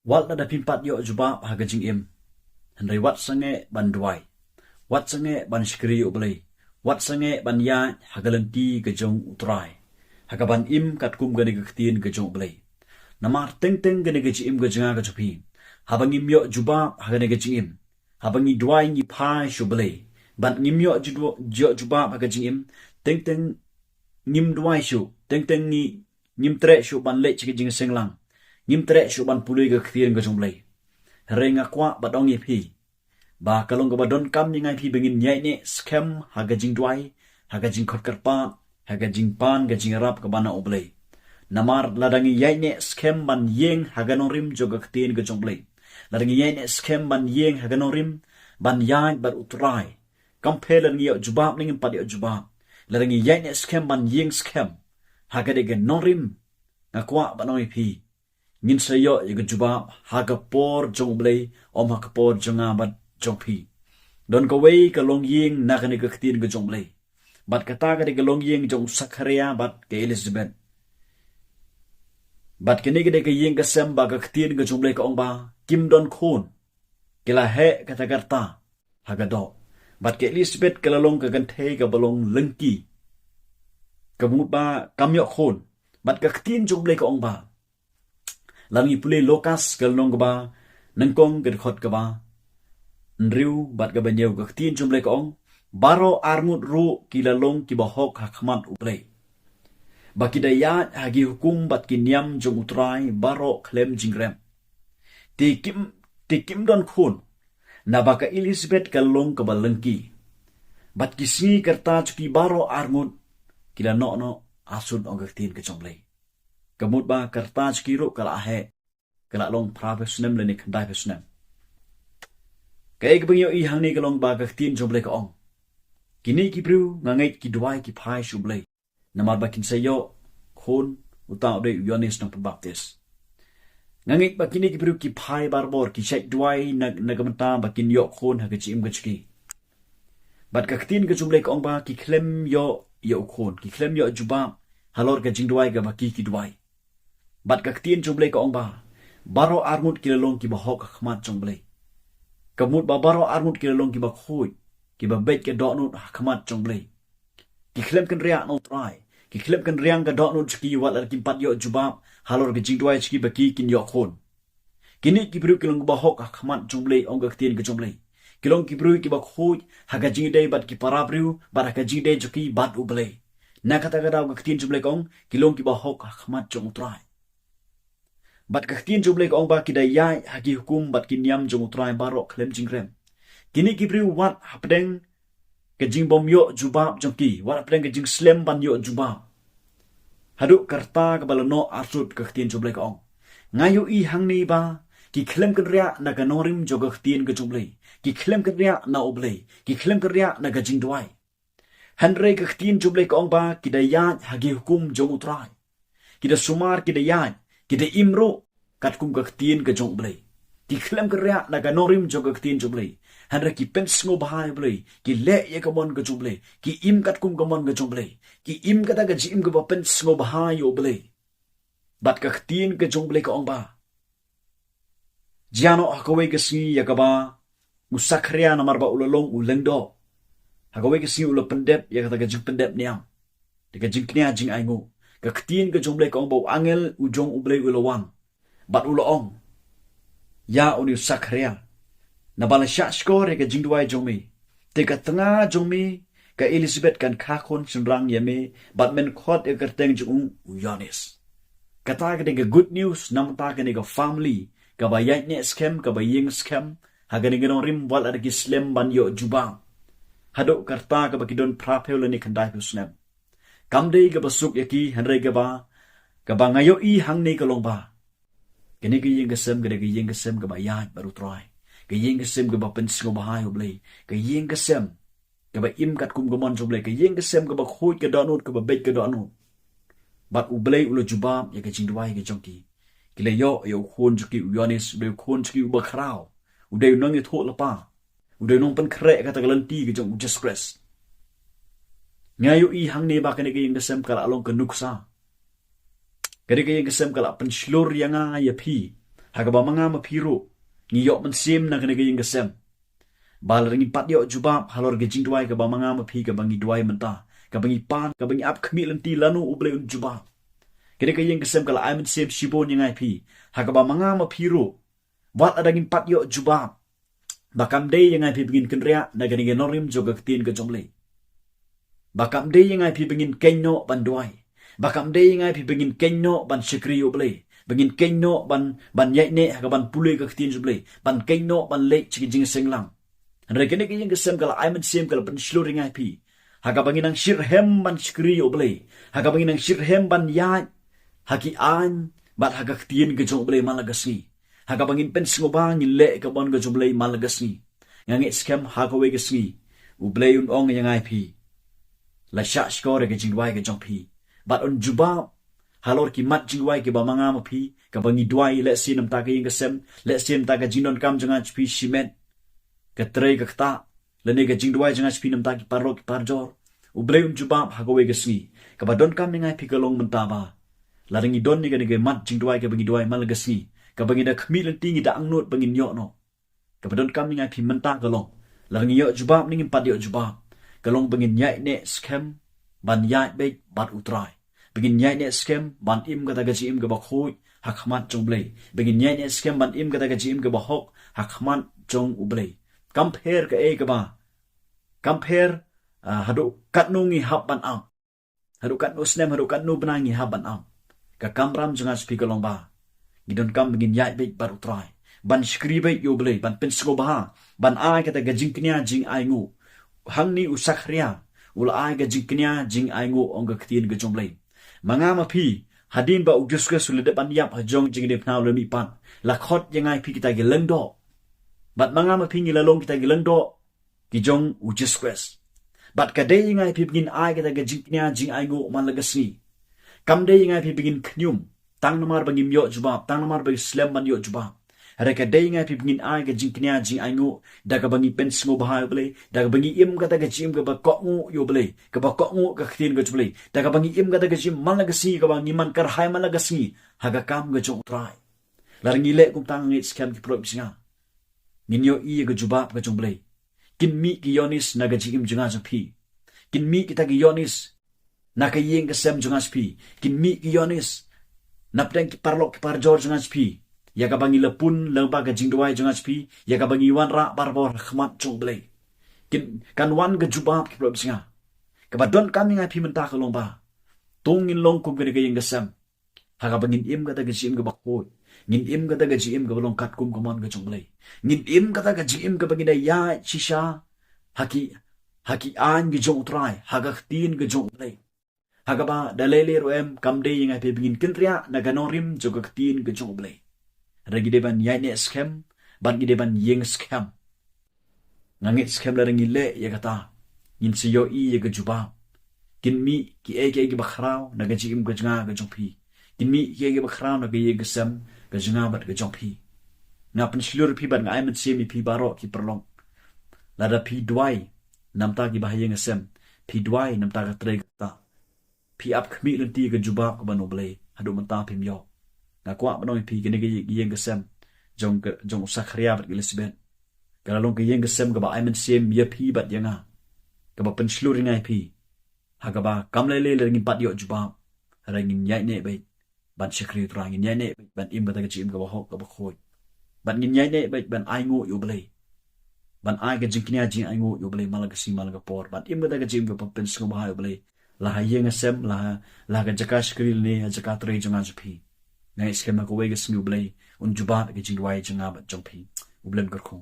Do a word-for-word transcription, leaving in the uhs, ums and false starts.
Wat lada phim pat ïoh jubab ha ka jingim, hynrei wat sangeh ban duwai, wat sangeh ban shakri ïa U Blei, wat sangeh ban ïaid ha ka lynti ka jong U Trai, ha kaban im katkum kane ka ktien ka jong U Blei. Namar teng teng kane ka jingim ka jong nga ka jong phi, haba ngim ïoh jubab ha kane ka jingim, haba ngi duwai ngi phai sha U Blei, bad ngim ïoh ju-, ïoh jubab ha ka jingim, teng teng ngim duwai shuh, teng teng ngi, ngim treh shuh ban leit sha ka jingseng lang, ngim treh shuh ban pule ka ktien ka jong U Blei. Hynrei nga kwah ban ong ïa phi ba ka long kaba donkam ïa nga ïa phi ba ngin ïaineh skhem ha ka jingduwai, ha ka jingkhot kyrpad, ha ka jingpan ka jingïarap kaba na U Blei. Namar lada ngi ïaineh skhem ban ïeng ha ka nongrim jong ka ktien ka jong U Blei, lada ngi ïaineh skhem ban ïeng ha ka nongrim ban ïaid bad U Trai, kam pher lada ngi ïoh jubab ne ngim pat ïoh jubab, lada ngi ïaineh skhem ban ïeng skhem ha kadei ka nongrim, nga kwah ban ong ïa phi, ngin sa ïoh ïa ka jubab ha ka por jong U Blei, ym ha ka por jong nga bad jong phi. Don kawei ka longïing na kane ka ktien ka jong U Blei, bad kata kadei ka longïing jong u Sakharia bad ka Elizabeth. Bad kane kadei ka ïing ka sem ba ka ktien ka jong U Blei ka ong ba kim don khun, ki la heh kata ka rta ha ka doh. Bad ka Elizabeth ka la long ka kynthei kaba long lyngki, ka mut ba kam ïoh khun. Bad ka ktien jong U Blei ka ong ba, lada ngi pule Lukas ka lynnong kaba nyngkong ka dkhot kaba hynriew bad kaba hynñiew, ka ktien jong U Blei ka ong, baroh arngut ruh ki la long kiba hok ha khmat U Blei, ba ki da ïaid ha ki hukum bad ki niam jong U Trai baroh khlem jingrem. Te kim, te kim don khun, naba ka Elizabeth ka long kaba lyngki, bad ki sngi ka rta jong ki baroh arngut ki la noh noh arsut, ong ka ktien ka jong U Blei. Ka mut ba ka rta jong ki ruh ka la heh, ka la long phra phew snem lane khyndai phew snem. Kaei kaba ngi ïohi hangne ka long ba ka ktien jong U Blei ka ong, kine ki briew nga ngeit ki duwai ki phai sha U Blei, namar ba kin sa ïoh khun, uta u dei u Ïoannis Nongpynbaptis. Nga ngeit ba kine ki briew ki phai barabor, ki shait duwai na, na ka bynta ba kin ïoh khun ha ka jingim ka jong ki. Bad ka ktien ka jong U Blei ka ong ba ki khlem ïoh, ïoh khun, ki khlem ïoh jubab halor ka jingduwai kaba ki, ki duwai. Bad ka ktien jong U Blei ka ong ba baroh arngut ki la long kiba hok ha khmat jong U Blei. Ka mut ba baroh arngut ki la long kiba khuid, kiba beit ka dohnud ha khmat jong U Blei. Ki khlem kynriah na U Trai, ki khlem kynriang ka dohnud jong ki wat lada kim pat ïoh jubab halor ka jingduwai jong ki ba ki kin ïoh khun. Kine ki briew ki long kiba hok ha khmat jong U Blei, ong ka ktien ka jong U Blei. Ki long ki briew kiba khuid ha ka jingïadei bad ki para briew bad ha ka jingïadei jong ki bad U Blei. Na kata ka daw ka ktien jong U Blei ka ong, ki long kiba hok ha khmat jong U Trai. Bad ka ktien jong U Blei ka ong ba ki da ïaid ha ki hukum bad ki niam jong U Trai baroh khlem jingrem. Kine ki briew wat hapdeng ka jingbym ïoh jubab jong ki, wat hapdeng ka jingslem ban ïoh jubab, haduh ka rta kaba la noh arsut, ka ktien jong U Blei ka ong, nga ïohi hangne ba ki khlem kynriah na ka nongrim jong ka ktien ka jong U Blei, ki khlem kynriah na U Blei, ki khlem kynriah na ka jingduwai. Hynrei ka ktien jong U Blei ka ong ba ki da ïaid ha ki hukum jong U Trai. Ki da sumar, ki da ïaid, ki da im ruh katkum ka ktien ka jong U Blei. Ki khlem kynriah na ka nongrim jong ka ktien jong U Blei, hynrei ki pynsngewbha ïa U Blei, ki leh ïa ka mon ka jong U Blei, ki im katkum ka mon ka jong U Blei, ki im kata ka jingim kaba pynsngewbha ïa U Blei. Bad ka ktien ka jong U Blei ka ong ba, jia noh ha kawei ka sngi ïa kaba u Sakharia, namar ba u la long u lyngdoh, ha kawei ka sngi u la pyndep ïa kata ka jingpyndep niam, da ka jingkñia jingainguh. Ka ktien ka jong U Blei ka ong ba u angel u jong U Blei u la wan bad u la ong, ïa une u Sakharia, naba la shah shkor ïa ka jingduwai jong me, te ka tnga jong me ka Elizabeth kan kha khun shynrang ïa me, bad men khot ïa ka kyrteng jong u u Ïoannis. Kata ka dei ka good news namar kata kane ka family kaba ïaineh skhem, kaba ïeng skhem ha kane ka nongrim wat la da ki slem ban ïoh jubab, haduh ka rta kaba ki don phra phew lane khyndai phew snem. Kam dei kaba suk ïa ki, hynrei kaba, kaba nga ïohi hangne ka long ba kane ka ïing ka sem ka dei ka ïing ka sem kaba ïaid bad U Trai, ka ïing ka sem kaba pynsngewbha ïa U Blei, ka ïing ka sem kaba im katkum ka mon jong U Blei, ka ïing ka sem kaba khuid ka dohnud, kaba beit ka dohnud. Bad U Blei u la jubab ïa ka jingduwai ka jong ki. Ki la ïoh ïa u khun jong ki u Ïoannis, u dei u khun jong ki uba khraw, u dei u nongïathuhlypa, u dei u nongpynkhreh kata ka lynti ka jong U Jisu Khrist. Nga ïohi hangne ba kane ka ïing ka sem ka la long ka nuksa, kane ka ïing ka sem ka la pynshlur ïa nga ïa phi Ha kaba ma nga ma phi ruh ngi ïoh mynsiem na kane ka ïing ka sem, ba lada ngim pat ïoh jubab halor ka jingduwai kaba ma nga ma phi kaba ngi duwai mynta, kaba ngi pan, kaba ngi ap khmih lynti lano U Blei un jubab. Kane ka ïing ka sem ka la ai mynsiem shibun ïa nga ïa phi, ha kaba ma nga ma phi ruh, wat lada ngim pat ïoh jubab, ba kam dei ïa nga ïa phi ba ngin kynriah na kane ka nongrim jong ka ktien ka jong U Blei. Ba kam dei ïa nga ïa phi ba ngin kynnoh ban duwai. Ba kam dei ïa nga ïa phi ba ngin kynnoh ban shakri ïa U Blei, ba ngin kynnoh ban, ban ïaineh ha kaban pule ka ktien jong U Blei, ban kynnoh ban leit sha ka jingseng lang. Hynrei kane ka ïing ka sem ka la ai mynsiem, ka la pynshlur ïa nga ïa phi, ha kaba ngin nang shitrhem ban shakri ïa U Blei, ha kaba ngin nang shitrhem ban ïaid ha ki aiñ bad ha ka ktien ka jong U Blei man la ka sngi, ha kaba ngin pynsngewbha ngin leh ka mon ka jong U Blei man la ka sngi. Nga ngeit skhem ha kawei ka sngi U Blei un ong ïa nga ïa phi, la shah shkor ïa ka jingduwai ka jong phi, bad un jubab halor ki mat jingduwai kiba ma nga ma phi, kaba ngi duwai lehse na bynta ka ïing ka sem, lehse na bynta ka jingdonkam jong nga jong phi shimet, ka trei ka ktah, lane ka jingduwai jong nga jong phi na bynta ki paralok ki parajor. U Blei un jubab ha kawei ka sngi. Kaba donkam ïa nga ïa phi ka long mynta ba lada ngi don ïa kane ka mat jingduwai kaba ngi duwai man la ka sngi, kaba ngi da khmih lynti, ngi da angnud ba ngin ïoh noh, kaba donkam ïa nga ïa phi mynta ka long, lada ngi ïoh jubab ne ngim pat ïoh jubab, ka long ba ngin ïaineh skhem ban ïaid beit bad U Trai, ba ngin ïaineh skhem ban im kata ka jingim kaba khuid ha khmat jong U Blei, ba ngin ïaineh skhem ban im kata ka jingim kaba hok ha khmat jong U Blei. Kam pher kaei kaba, kam pher, ah, haduh katno ngi hap ban ap, haduh katno snem, haduh katno bnai ngi hap ban ap, ka kamram jong nga jong phi ka long ba ngi donkam ba ngin ïaid beit bad U Trai, ban shakri beit ïa U Blei, ban pynsngewbha, ban ai kata ka jingkñia jingainguh. Hangne u Sakharia u la ai ka jingkñia jingainguh, ong ka ktien ka jong U Blei. Ma nga ma phi, hadien ba u Jisu Khrist u la dep ban ïap ha jrong jingdie pnaw lympat, la khot ïa nga ïa phi kita ki lyngdoh. Bad ma nga ma phi ngi la long kita ki lyngdoh ki jong u Jisu Khrist. Bad ka dei ïa nga ïa phi ba ngin ai kata ka jingkñia jingainguh man la ka sngi. Kam dei ïa nga ïa phi ba ngin khñium tang namar ba ngim ïoh jubab, tang namar ba ngi slem ban ïoh jubab. Hynrei ka dei ïa nga ïa phi ba ngin ai ka jingkñia jingainguh da kaba ngi pynsngewbha ïa U Blei, da kaba ngi im kata ka jingim kaba kohnguh ïa U Blei, kaba kohnguh ka ktien ka jong U Blei, da kaba ngi im kata ka jingim man la ka sngi, kaba ngi man kyrhai man la ka sngi ha ka kam ka jong U Trai. Lada ngi leh kumta nga ngeit skhem ki paralok ki jong nga, ngin ïohi ïa ka jubab ka jong U Blei. Kin mih ki ïonis na ka jingim jong nga jong phi. Kin mih kita ki ïonis na ka ïing ka sem jong nga jong phi. Kin mih ki ïonis na pdeng ki paralok ki parajor jong nga jong phi, ïa kaba ngi la pun lyngba ka jingduwai jong nga jong phi, ïa kaba ngi wanrah barabor ha khmat jong U Blei. Kin, kan wan ka jubab ki paralok ki jong nga. Kaba donkam ïa nga ïa phi mynta ka long ba to ngin long kum kane ka ïing ka sem, ha kaba ngin im kata ka jingim kaba khuid, ngin im kata ka jingim kaba long katkum ka mon ka jong U Blei, ngin im kata ka jingim kaba ngin da ïaid shisha ha ki, ha ki aiñ ka jong U Trai, ha ka ktien ka jong U Blei, ha kaba da lei lei ruh em kam dei ïa nga ïa phi ba ngin kynriah na ka nongrim jong ka ktien ka jong U Blei. Hynrei ngi dei ban ïaineh skhem, bad ngi dei ban ïeng skhem. Nga ngeit skhem lada ngi leh ïa kata, ngin sa ïohi ïa ka jubab. Kin mih kiei kiei kiba khraw na ka jingim ka jong nga ka jong phi. Kin mih kiei kiei kiba khraw na ka ïing ka sem ka jong nga bad ka jong phi. Nga pynshlur ïa phi bad nga ai mynsiem ïa phi baroh ki paralok, lada phi duwai na bynta kiba ha ïing ha sem, phi duwai na bynta ka trei ka ktah, phi ap khmih lynti ïa ka jubab kaba na U Blei, haduh mynta phim ïoh. Nga kwah ban ong ïa phi, kane ka ïing ka sem jong ka, jong u Sakharia bad ka Elisabet, ka la long ka ïing ka sem kaba ai mynsiem ïa phi bad ïa nga, kaba pynshlur ïa nga ïa phi, ha kaba kam lei lei lada ngim pat ïoh jubab, hynrei ngin ïaineh beit ban shakri U Trai, ngin ïaineh beit ban im kata ka jingim kaba hok kaba khuid, bad ngin ïaineh beit ban ainguh ïa U Blei, ban ai ka jingkñia jingainguh ïa U Blei man la ka sngi man la ka por, ban im kata ka jingim kaba pynsngewbha ïa U Blei, la ha ïing ha sem, la ha, la ha ka jaka shakri lane ha jaka trei jong nga jong phi. Nga ngeit skhem ha kawei ka sngi U Blei un jubab ïa ka jingduwai jong nga bad jong phi. U Blei un kyrkhu.